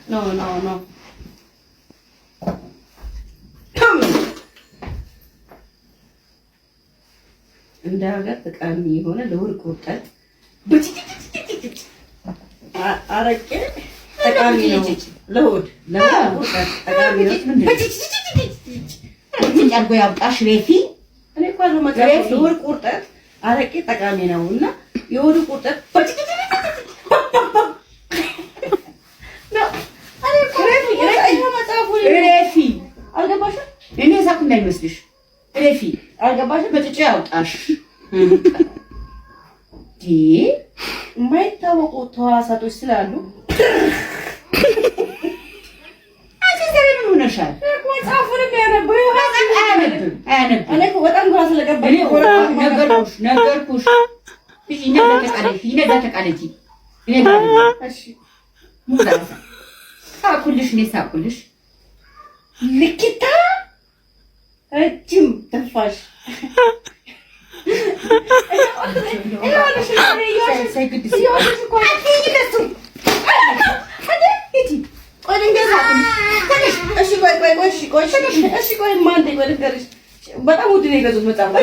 No, no, no. እንደ ሀገር ጠቃሚ የሆነ ለሆድ ቁርጠት አረቄ ጠቃሚ ነው። ለሆድ ቁርጠት ጠቃሚ ነው። አድርጎ ያውጣሽ ሬፊ። እኔ እኮ ለሆድ ቁርጠት አረቄ ጠቃሚ ነው እና የሆድ ቁርጠት ሬፊ አልገባሽም? እኔ ሳኩ እንዳይመስልሽ ሬፊ አልገባሽም? በጭጭ ያውጣሽ። የማይታወቁ ተዋሳቶች ስላሉ አንቺ ዛሬ ምን ሆነሻል? መጽሐፉን የሚያነበው አያነብም አያነብም። እኔ እኮ በጣም ግራ ስለገባኝ እኔ ነገርኩሽ ነገርኩሽ። እኛ ጋር ተቃለጂ እኔ ጋር እሺ ሳኩልሽ እኔ ሳኩልሽ። ልኪታ ረጅም ትንፋሽ በጣም ውድ ነው የገዙት መጽሐፍ።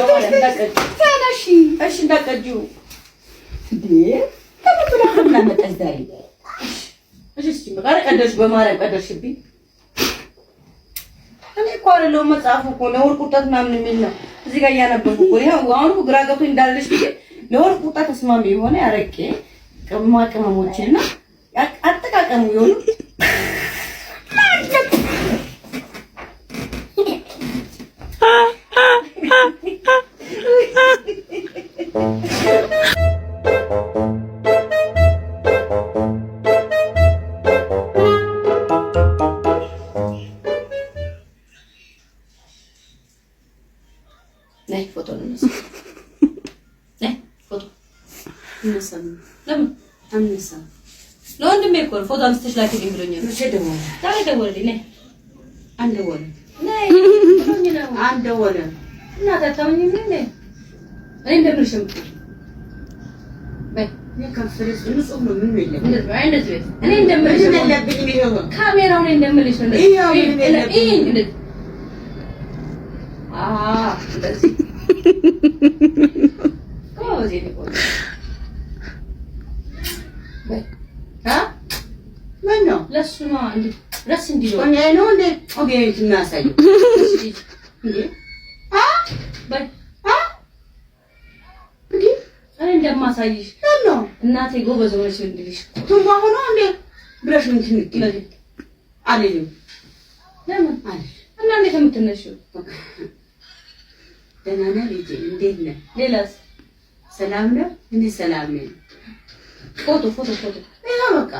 እሺ እንዳትቀጂው። ቀደድሽ፣ በማርያም ቀደድሽብኝ። እኔ እኮ አይደለሁም መጽሐፉ እኮ ነው የወርቅ ቁርጠት ምናምን የሚል ነው እዚህ ጋር እያነበብኩ እኮ ይኸው። አሁን እኮ ግራ ገብቶኝ እንዳለሽ ብዬ ለወርቅ ቁርጠት ተስማሚ የሆነ ያረቄ ቅመማ ቅመሞችና አጠቃቀሙ የሆኑ ነይ ፎቶ እንነሳ። ነይ ፎቶ እንነሳ። ለምን አንነሳ? ለወንድሜ እኮ ነው ፎቶ አንስተሽ ላኪልኝ ብሎኛል። ዛሬ ደወለልኝ። ነይ አንደወለ ነይ ብሎኝ ነው። አንደወለ እናት አታምኝም? ነይ እኔ እንደምልሽ ነው የምትይው። በይ ከንፈሬ ንጹህ ነው። ምንም የለም። እንደዚህ በይ፣ እንደዚህ በይ። እኔ እንደምልሽ ምንም ነው። የለብኝም። ይኸው ካሜራው እኔ እንደምልሽ ነው። እንደዚህ ይኸው ምንም የለብኝም። እንደዚህ አዎ፣ እንደዚህ ጎበዝ የኔ ቆንጆ። በይ አ ምን ነው ለእሱ ነዋ እንዴ ደስ እንዲለው ቆንጆ ነው እንዴ? ጮቤ የሚያሳየው እንዴ? አ በይ አ እንዴ እኔ እንደማሳይሽ ምን ነው እናቴ ጎበዝ ሆነች እንድልሽ ቱንቧ ሆኖ እንዴ ብለሽ ምን ትንቂ እንደዚህ አልልም ለምን አልልም። እና እንዴት ነው የምትነሺው? ደህና ነህ ልጄ? እንዴት ነህ? ሌላስ ሰላም ነህ? እኔ ሰላም ነኝ። ፎቶ ፎቶ ፎቶ ይኸው በቃ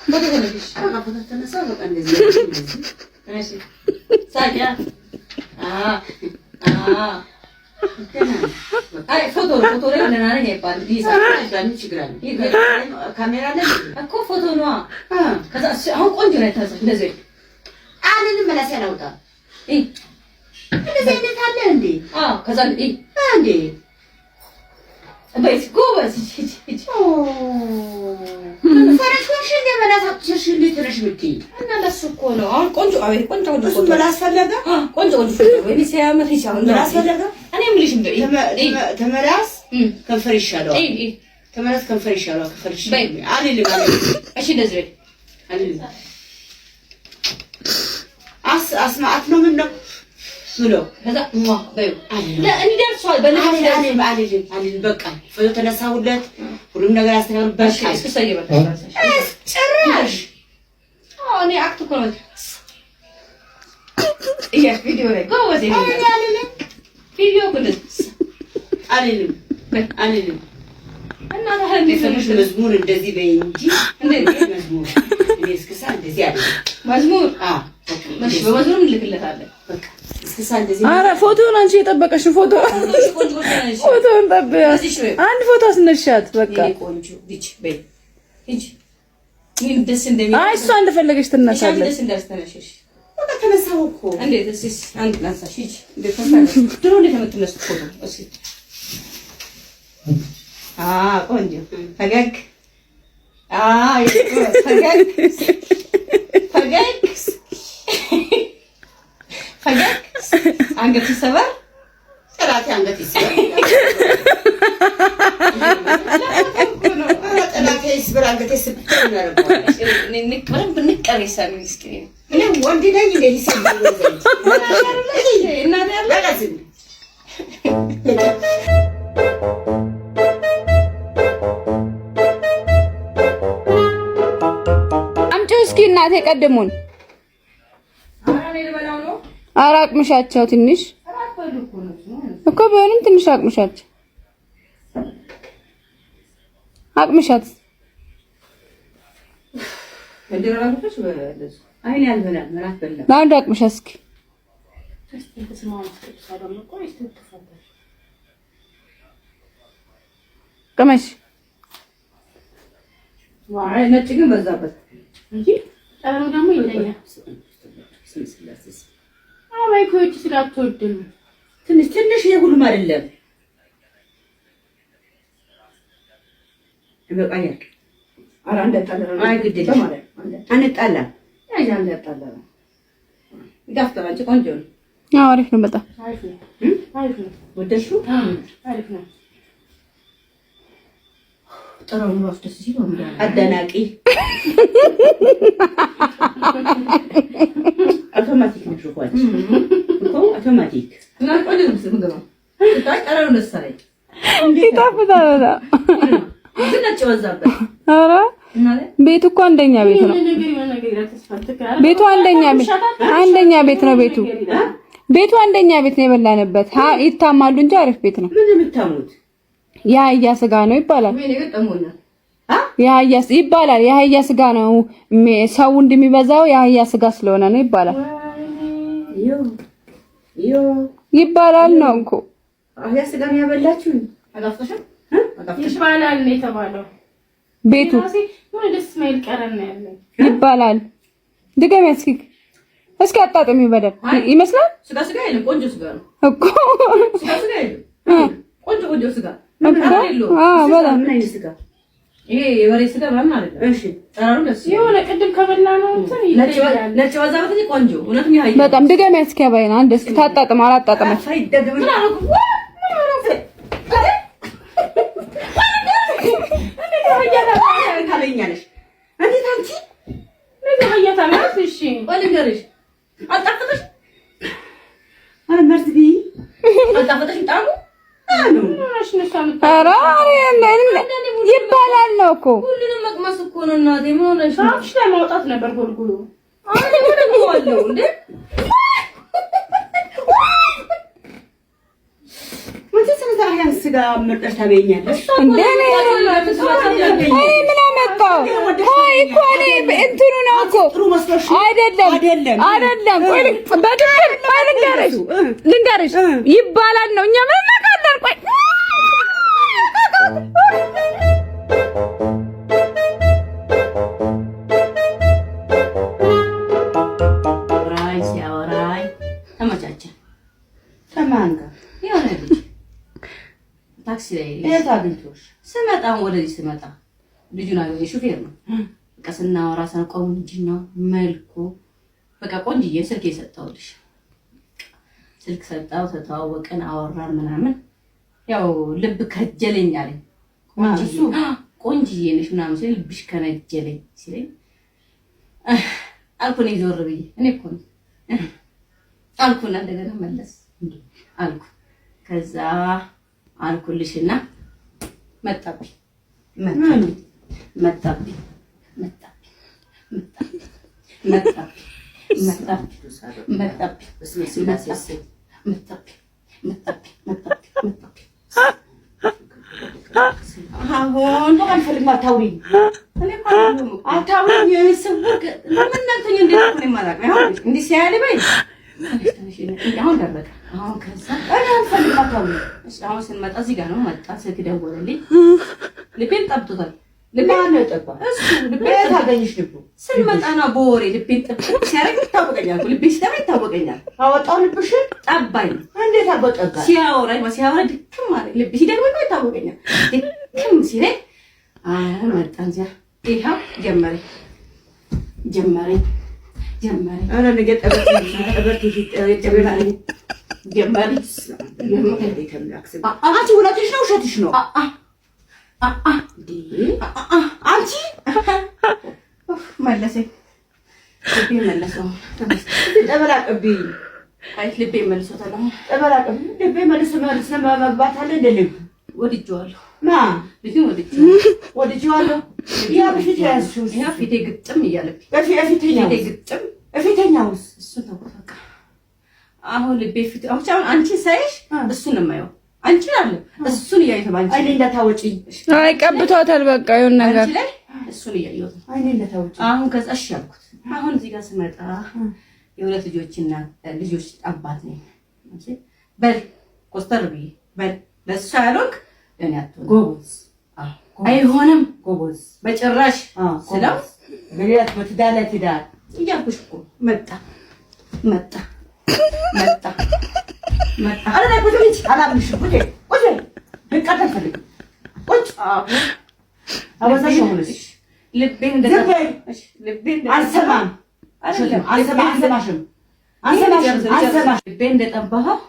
ፎቶ ተነሽ። በቃ ፎቶ ተነሳ። በቃ እንደዚህ እንደዚህ እሺ ሳቂያ አ አ ደህና ነህ? በቃ አይ ፎቶ ፎቶ ላይ ደህና ነኝ አይባልም። ይይዛል ምን ችግር አለ? ካሜራ አለ እኮ ፎቶ ነዋ። አ ከዛ እሺ አሁን ቆንጆ ነው የተነሳሽ። እንደዚህ በይ አልልም። መላሴን አውጣ። እይ እንደዚህ አይነት አለ እንዴ? አዎ ከዛ እይ እንዴ በይ ጎበዝ ሂጂ ሂጂ ፈረስ ሆንሽ እንዴ? መላስ አውጥተሽ እንዴት ነሽ የምትይኝ? እና ለሱ እኮ ነው አሁን ቆንጆ አቤት ቆንጆ ቆንጆ እሱ ፎቶ መላስ ፈለገ ቆንጆ ቆንጆ ፎቶ ወይኔ ሲያምር ሂጂ አሁን መላስ ፈለገ። እኔ የምልሽ እንደው እይ ተመላስ እም ከንፈር ይሻለዋል። እይ እይ ተመላስ ከንፈር ይሻለዋል። ከንፈር በይ። ይሻለዋል። አልልም አልልም እሺ እንደዚህ በይ አልልም። አስማአት ነው ምን ነው ብሎ ከዛ ሟ በይው አልልም ለእንዲደርሷል በንፋስ አልልም አልልም አልልም አልልም። በቃ ፎቶ ተነሳሁለት፣ ሁሉም ነገር አስተካክሎ በቃ እስክስታ እየመታሽ ጭራሽ አዎ እኔ act እኮ ነው እያልሽ ቪዲዮ ላይ ጎበዝ የኔ እኔ አልልም። አልልም አልልም። እና ታዲያ እንዴት ነው የፈለግሽ መዝሙር እንደዚህ በይ እንጂ መዝሙር እኔ እስክሳ እንደዚህ አለ መዝሙር? አዎ እሺ፣ በመዝሙር እንልክለታለን። በቃ እስክሳ እንደዚህ። ኧረ ፎቶውን አንቺ የጠበቀሽ ፎቶ ቆንጆ ነሽ። ፎቶውን ጠብ አንድ ፎቶ አስነሻት በቃ። የኔ ቆንጆ ልጅ በይ ሂጂ። እኔም ደስ እንደሚል አይ እሷ እንደፈለገች እሺ፣ አንቺ ትነሳለች። ደስ እንዳለሽ ተነሽ። በቃ ተነሳሁ እኮ። እንዴት? እስኪ አንድ ላንሳሽ። ሂጂ። እንዴት ተነሳሽ? ድሮ እንዴት ነው የምትነሱት ፎቶ? እስኪ ቆንጆ ፈገግ፣ ፈገግ ፈገግ ፈገግ፣ አንገት ይሰበር። ጠላቴ አንገት ይስበር፣ ኧረ ጠላቴ ይስበር፣ አንገቴ ስብር ነው ያደረገው። ንቅ በደንብ ንቀር ይሳሚ እስኪ። እኔ ወንድ ነኝ እንደ ይሰበር ዘንድ እናቴ አለ። በቃ ዝም። አምጪው እስኪ እናቴ ቀድሙን። ኧረ አቅምሻቸው ትንሽ እኮ ቢሆንም ትንሽ አቅምሻቸው አቅምሻት። አይኔ አልበላም፣ እራት በላም። ለአንዱ አቅምሻት እስኪ። ቅመሽ። ነጭ ግን በዛበት። እንጂ ጠረኑ ደግሞ ይለኛል። አባይ ከውጭ ስጋ አትወድም። ትንሽ ትንሽ የሁሉም አይደለም። ይበቃኛል። ኧረ አንድ ያጣላል። አይ ግድ የለም አንጣላም። ያዥ አንድ ያጣላል። ይጣፍጣል። አንቺ ቆንጆ ነው። አዎ አሪፍ ነው በጣም። አሪፍ ነው፣ አሪፍ ነው፣ ወደድሽው? አሪፍ ነው። ጠረኑ እራሱ ደስ ሲል ነው የሚለው። አደናቂ አውቶማቲክ ነሽ እኮ አንቺ እኮ አውቶማቲክ። እና ቆንጆ ነው ምግብ ነው። ጠረኑ ደስ አለኝ። ይጣፍጣል በጣም። ግን ነጭ በዛበት። ኧረ እናቴ ቤቱ እኮ አንደኛ ቤት ነው። የሆነ ነገር የሆነ ነገር ይላል ተስፋ ትክክል። ቤቱ አንደኛ ቤት አንደኛ ቤት ነው። ቤቱ ቤቱ አንደኛ ቤት ነው የበላንበት። ይታማሉ እንጂ አሪፍ ቤት ነው። ምን የምታሙት? የአህያ ስጋ ነው ይባላል። ወይኔ ግን ጠሞኛል። የአህያ ይባላል። የአህያ ስጋ ነው ሰው እንደሚበዛው የአህያ ስጋ ስለሆነ ነው ይባላል። ዮ ዮ ይባላል ነው እኮ። አህያ ስጋ ነው ያበላችሁ? አጣፍጦሻል? ይባላል ነው የተባለው። ቤቱ ራሴ የሆነ ደስ የማይል ጠረን ነው ያለኝ። ይባላል። ድገሚ እስኪ እስኪ አጣጥሚ በደንብ ይመስላል ስጋ ስጋ የለም፣ ቆንጆ ስጋ ነው። እኮ። ስጋ ስጋ የለም፣ ቆንጆ ቆንጆ ስጋ እኮ አዎ፣ በጣም። ምን አይነት ስጋ? ይሄ የበሬ ስጋ ምናምን አይደለም። እሺ ጠረኑ ደስ ይላል። የሆነ ቅድም ከበላ ነው እንትን ነጭ ይለያል። ነጭ በዛበት እንጂ ቆንጆ እውነትም ያህያ በጣም ድገሚ እስኪ አባይን አንድ እስኪ ታጣጥም አላጣጥመች። ሳይደገም ምን አደረኩ? ምን አደረኩ? ታበኛለሽ። እንዴት አንቺ ምግብ እያታመስ እሺ ቆይ ልንገርሽ፣ አልጣፈጠሽም? ኧረ መርዝ ብይ። አልጣፈጠሽም ጣዕሙ? አሉ ሆነሽ ነው እሷ የምታ- ኧረ ይባላል ነው እኮ። ሁሉንም መቅመስ እኮ ነው እናቴ። ምን ሆነሽ ነው? አፍሽ ላይ ማውጣት ነበር ጎልጉሎ። አሁን እኮ ደግመዋለሁ እንዴ። አንቺ ስለ አህያ ስጋ መርጠሽ ታበኛለሽ? እንደ እኔ ምን አመጣው? ቆይ እኮ እኔ እንትኑ ነው እኮ። ጥሩ መስሎሽ? አይደለም። አይደለም። አይደለም። ቆይ በድፍን ቆይ ልንገርሽ ልንገርሽ ይባላል ነው እኛ ምን እናውቃለን? ቆይ አወራኝ ሲያወራኝ ተመቻቸ። ከማን ጋር? የሆነ ልጅ ታክሲ ላይ የት አግኝቶሽ? ስመጣ ወደዚህ ስመጣ ልጁን አገኘ። ሹፌር ነው። በቃ ስናወራ ቆንጅናው መልኩ በቃ ቆንጅዬ ስልክ የሰጠሁልሽ ስልክ ሰጠው። ተተዋወቅን፣ አወራን ምናምን ያው ልብ ከጀለኝ አለኝ። ቆንጅዬ ቆንጅዬ ነሽ ምናምን ሲለኝ ልብሽ ከነጀለኝ ሲለኝ አልኩ። እኔ ዞር ብዬ እኔ እኮ ነኝ አልኩና እንደገና መለስ አልኩ። ከዛ አልኩልሽና መጣብኝ መጣብኝ መጣብኝ መጣብኝ መጣብኝ መጣብኝ መጣብኝ መጣብኝ መጣብኝ መጣብኝ መጣብኝ መጣብኝ። አሁን አልፈልግም። አታውሪኝ፣ አታውሪኝ። ስውር ለምን ነግተኝ እንዴት እኮ ነው የማላውቀው። አሁን እንዲህ ሲያል በይ አሁን ደረቀ። አሁን ከዛ እኔ አልፈልግም። አታውሪኝ። እሺ አሁን ስንመጣ እዚህ ጋር ነው መጣ። ስልክ ደወለልኝ። ልቤን ጠብቶታል። ልቤን ነው የጠባ እሱ ልቤን የት አገኘሽ ልቡ? ስንመጣ ነው በወሬ ልቤን ጠብቶ ሲያደርግ ይታወቀኛል እኮ ልቤ ሲጠባ ይታወቀኛል። አወጣው ልብሽን ጠባኝ። እንዴት አጎጠጋ? ሲያወራኝ ሲያወራ ድክም አለ ልቤ ሲደግም እኮ ይታወቀኛል። ድክም ሲለኝ አሁን መጣ እዚያ ይኸው ጀመረኝ ጀመረኝ ጀመረኝ ኧረ ነገ ጠበት ጠበት ጀመረኝ ጀመረኝ። አንቺ እውነትሽ ነው ውሸትሽ ነው? አንቺ መለሰኝ። ልቤ መለሰው። ጠበል አቀብኝ። አይ ልቤ መልሶታል። አሁን ጠበል አቀብኝ። ልቤ መልሶ መልሶ መግባት አለ እንደ ልብ ወድጄዋለሁ። ማ ልጁን ወድጄዋለሁ። ወድጄዋለሁ። ያ በፊት የያዝሽው ያ ፊቴ ግጥም እያለብኝ እፊተኛው ፊቴ ግጥም እፊተኛውስ እሱን ተውኩት በቃ። አሁን ልቤ ፊት አሁን አሁን አንቺን ሳይሽ እሱን ነው የማየው። አንቺን አለ እሱን እያየሁ ነው። አንቺ አይኔ እንዳታወጪኝ፣ አይ ቀብቷታል። በቃ የሆነ ነገር አንቺ ላይ እሱን እያየሁት ነው። አይኔ እንዳታወጪኝ። አሁን ከዛ እሺ አልኩት። አሁን እዚህ ጋር ስመጣ የሁለት ልጆች እና ልጆች አባት ነኝ። እሺ በል ኮስተር ብዬ በል ለእሱ ያልሆንክ ለእኔ አትሆንም። ጎበዝ አይሆንም ጎበዝ በጭራሽ ስለው በሌላ በትዳር ላይ ትዳር እያልኩሽ እኮ መጣ መጣ መጣ መጣ። ኧረ ላይ ቁጭ በይ፣ አላምንሽም። ቁጭ በይ፣ ቁጭ በይ። ልቃት አልፈልግም። ቁጭ አበዛሽ። አሁንስ ልቤን ዝም በይ። ልቤን አልሰማም፣ አይደለም አልሰማሽም፣ አልሰማሽም፣ አልሰማሽም። ልቤን እንደጠባኸው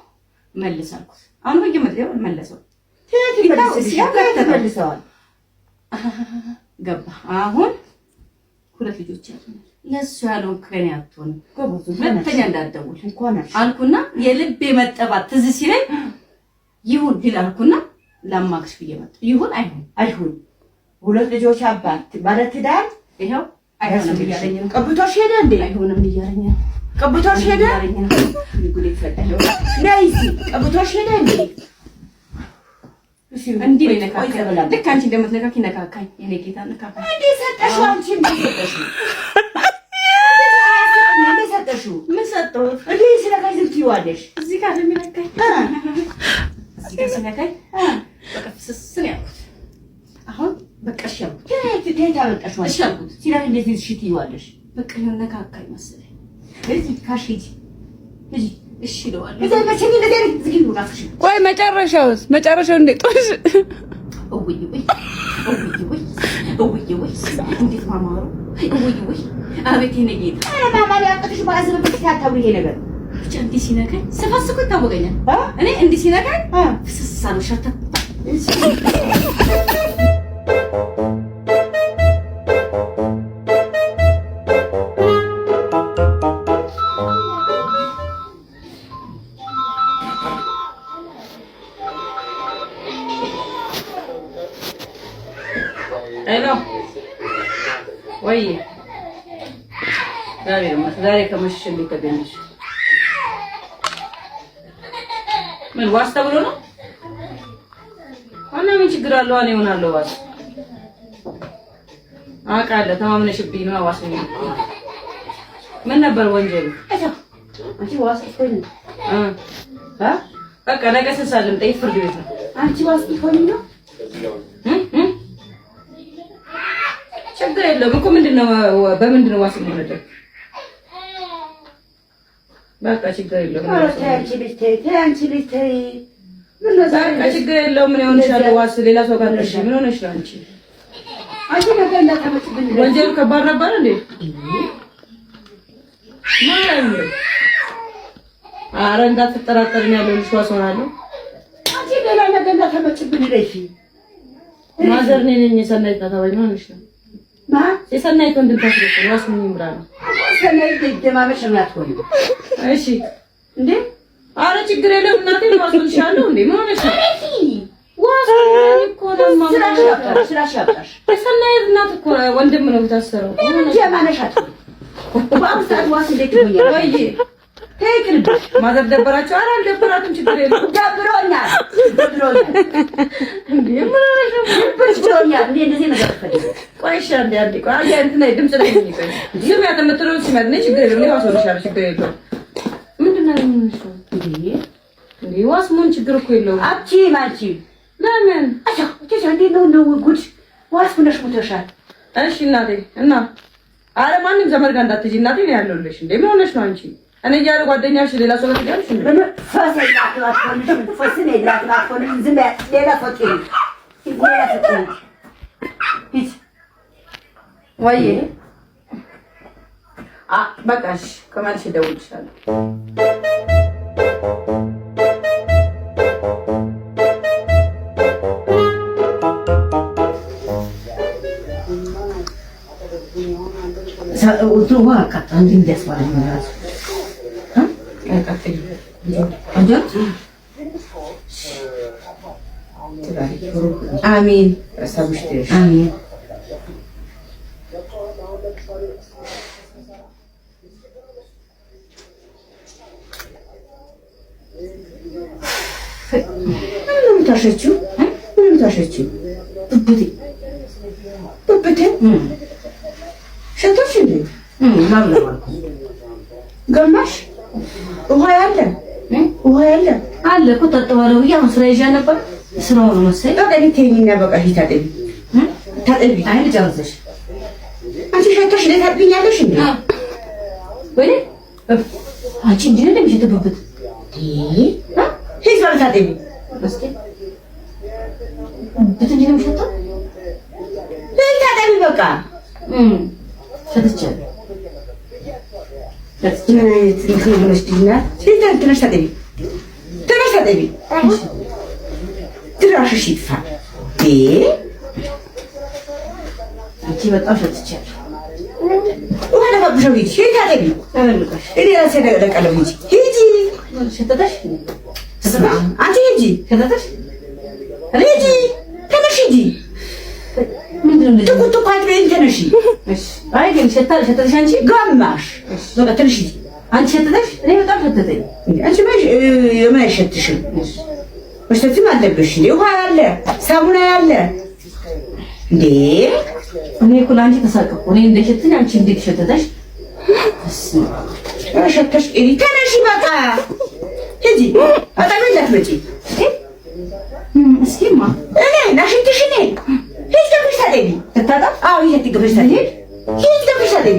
መልስ አልኩት። አሁን በየመ መለሰው መልሰዋል። ገባ። አሁን ሁለት ልጆች ያሉ ለእሱ ያለውን ከኔ አትሆንም፣ ሁለተኛ እንዳትደውል አልኩና የልቤ መጠባት ትዝ ሲለኝ ይሁን ሊል አልኩና ላማክሽ ብዬ መጣሁ። ይሁን አይሁን አይሁን ሁለት ልጆች አባት ባለ ትዳር ይኸው አይሆንም እያለኝ ነው። ቀብቶሽ ሄደ እንዴ? አይሆንም እያለኝ ነው። ቀብቶሽ ሄደ? እያለኝ ነው። ጉዴ ፈላ። ነይ እስኪ ቀብቶሽ ሄደ እንዴ? እንዲህ ነው የነካካኝ። ልክ አንቺ እንደምትነካኪ ነካካኝ። የእኔ ጌታ ነካካኝ። እንዴ ሰጠሽው? አንቺ እንዴ ሰጠሽው? እንዴ ሰጠሽው? ምን ሰጠሁት? እንዴ ሲነካሽ ዝም ትይዋለሽ? እዚህ ጋር ነው የሚነካኝ። እዚህ ጋር ሲነካኝ በቃ ፍስስ ነው ያልኩት። አሁን በቃ እሺ አልኩት። ከየት አመጣሽው? እሺ አልኩት። ሲነካሽ እንዴት እሺ ትይዋለሽ? በቃ የሆነ ነካካኝ መሰለኝ። እዚህ ካሽ ሂጂ ሂጂ። እሺ እለዋለሁ። እዛ መቼም እንደዚህ አይነት ዝጊ እራስሽን። ቆይ መጨረሻውስ? መጨረሻው እንዴት ጦሽ? እውይ ውይ እውይ ውይ እውይ ውይ እንዴት ማማሩ! እውይ ውይ አቤት የእኔ ጌታ። ኧረ ማማሪ አቅቶሽ ማዕዘን በፊት አታውሪ ይሄ ነገር ብቻ እንዲህ ሲነካኝ ስፈስ እኮ ይታወቀኛል። እ እኔ እንዲህ ሲነካኝ እ ፍስስ አለው ሸርተት Hello ወይ ዛሬ ከመሸ እንዴት ተገኘሽ? ምን ዋስ ተብሎ ነው? እና ምን ችግር አለው? እኔ እሆናለሁ ዋስ አውቃለሁ። ተማምነሽብኝ ነው ዋስ ነው። ምን ነበር ወንጀሉ? አንቺ ዋስ ትሆኚ እ እ በቃ ነገ ስንት ሰዓት ልምጣ? የት ፍርድ ቤት ነው? አንቺ ዋስ ትሆኚ ነው? እ እ ችግር የለውም እኮ ምንድን ነው በምንድን ነው ዋስ የምሆንለት? በቃ ችግር የለውም። ኧረ ተይ አንቺ ልጅ ተይ፣ ተይ አንቺ ልጅ ተይ። ምነው ዛሬ በቃ ችግር የለውም። ምን ይሆንሻል? ዋስ ሌላ ሰው ጋር ነሽ። ምን ሆነሽ ነው አንቺ? አንቺ ነገር እንዳታመጭብኝ። ወንጀሉ ከባድ ነበር እንዴ? ማለት ነው። ኧረ እንዳትጠራጠር ነው ያለው። ልጅ ዋስ ሆናለሁ። አንቺ ሌላ ነገር እንዳታመጭብኝ። ረፊ ማዘር እኔ ነኝ የሰናይት ናት። አባይ ምን ሆነሽ ነው? ማ የሰናይት ወንድም ታስረክ ዋስ ምን ይምራ ነው? ሰናይት ደማመሽ ነው አትሆኝም እሺ እንዴ? አረ ችግር የለውም እናቴ፣ ዋስ ሆንሻለሁ እንዴ? ምን ሆነሽ ነው? ዋስ እኮ ነው ስራሽ ያብቃሽ፣ ስራሽ ያብቃሽ። የሰናይት እናት እኮ ወንድም ነው የታሰረው። ለምን ደማመሽ አትሆኝም? በአሁኑ ሰዓት ዋስ እንዴት ትሆኛለሽ? ወይ Mother ደበራቸው? ኧረ አልደበራትም፣ ችግር የለውም። ደብሮኛል፣ ደብሮኛል፣ እንዴ ምን ሆነሽ ነው? ብሎኛል። እንዴ እንደዚህ ነገር አልፈልግም። ቆይ እሺ፣ አንዴ አንዴ ቆይ፣ አንዴ እንትን ላይ ድምፅ ላይ ነኝ። ቆይ ስሚያት፣ የምትለውን ስሚያት። እኔ ችግር የለውም፣ እኔ ዋስ ሆንሻለሁ፣ ችግር የለውም። ምንድን ነው የምንሆንሽው? እንዴ እንዴ ዋስ መሆን ችግር እኮ የለውም። አትችይም አንቺ። ለምን? አቻ አቻ እንዴት ነው ነው ጉድ! ዋስ ሆነሽ ሙተሻል። እሺ እናቴ እና አረ ማንም ዘመድ ጋር እንዳትሄጂ እናቴ ነው ያለሁልሽ። እንዴ ምን ሆነሽ ነው አንቺ? እኔ እያለ ጓደኛሽ ሌላ ሰው ጋር ትሄጃለሽ እንዴ? ምን ፈስ የላትም አትሆንሽም። ፈስም የላትም አትሆንሽም። ዝም በይ። ሌላ ፈቂ ሌላ ፈቂ ሂጅ። ወይ በቃ እሺ፣ ከመልሼ እደውልልሻለሁ። እንትኑ ውሃ አቃጣ እንዲህ እንዲያስባለኝ ነው እራሱ። ቆንጆ አሜን አሜን። ምንም የምታሸችው? ምንም የምታሸችው? ብብቴ ብብቴ ሸቶች እንዴ ላብለባልኩ ገማሽ ውሃ ያለ ውሃ ያለ አለ እኮ ታጥባለሁ ብዬ አሁን ስራ ይዣ ነበር። ስራው ነው መሰለኝ። በቃ እኔ ተይኝና በቃ ሂጂ ታጠቢ ታጠቢ። አይ ልጨርሰሽ። አንቺ ሸቶሽ እንዴ ታጥቢኛለሽ እንዴ? ወይኔ አንቺ እንዲህ ነው እንደሚሸተው ብብት። ሂጂ በቃ ታጠቢ። እስኪ ብብት እንዲህ ነው የሚሸተው? ሂጂ ታጠቢ በቃ። ሸትቻለሁ። ምን አይነት እንትን ሆነሽ ልጅ ናት? ሂጂ ትንሽ ታጠቢ፣ ትንሽ ታጠቢ። ድራሽሽ ይጥፋ። አንቺ በጣም ሸትቻለሁ። ውሃ ለባብሸው ሂጂ፣ ሂጂ ታጠቢ። ተመልቀሽ እኔ ራሴ እለቃለሁ። ሂጂ ሂጂ፣ ሸተተሽ አንቺ ሂጂ ሸተተሽ ሂጂ፣ ተነሽ ሂጂ። ምንድን ነው እንደዚህ? ትኩት ትኩ አትበይኝ፣ ተነሽ። እሺ። አይ ግን ሸተተሽ አንቺ ገማሽ በቃ ተነሽ ሂጂ። አንቺ ሸተተሽ? እኔ በጣም ሸተተኝ። አንቺ ምን አይሸትሽም? መሽተትም አለብሽ እንዴ? ውሃ ያለ ሳሙና ያለ እንዴ? እኔ እኮ ለአንቺ ተሳቀቅኩ። እኔ እንደሸተተኝ አንቺ እንዴት ሸተተሽ? ኧረ ሸተሽ ሂጂ፣ ተነሽ በቃ ሂጂ። አጣቢ እንዳትመጪ። እስኪማ እኔ ናሽትሽ እኔ ሂጂ ገብተሽ ታጠቢ። ትታጠብ? አዎ ሂጂ ገብተሽ ታጠቢ። ሂጂ ገብተሽ ታጠቢ።